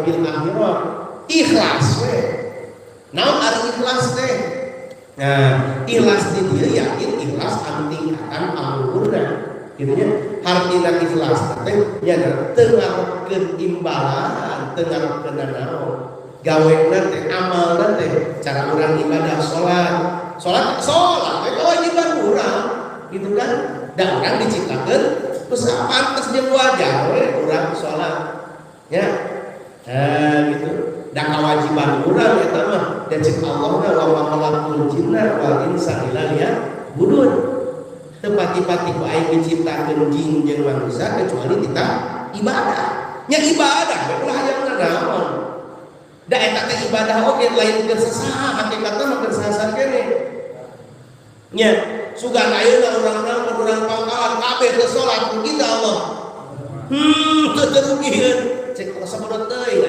Bil akhirah ikhlas we. Naon ari ikhlas teh? Nah, ikhlas di dieu yakin ikhlas anu tingkatan aluhurna gitu nya. Hartina ikhlas teh nya teu ngarepkeun imbalan, teu ngarepkeun nanaon gawena teh, amalna teh. Cara urang ibadah salat, salat salat teh kewajiban urang gitu kan, dan urang diciptakeun terus pantes jeung wajar we urang salat ya. Nah, gitu dan kewajiban urang eta mah, dan cek Allah na wa ma khalaqtul jinna wal insa illa liya'budun, teu pati-pati ku aing diciptakeun jin jeung manusia kecuali kita ibadah. Nya ibadah we, ulah hayang naon da eta teh. Ibadah oge lain keur sasaha, hakikatna mah keur saha kene nya. Sugan ayeuna urang-urang, urang pangkalan kabeh teu salat, rugi teu Allah? Teu terugieun cek Allah, sabodo teuing.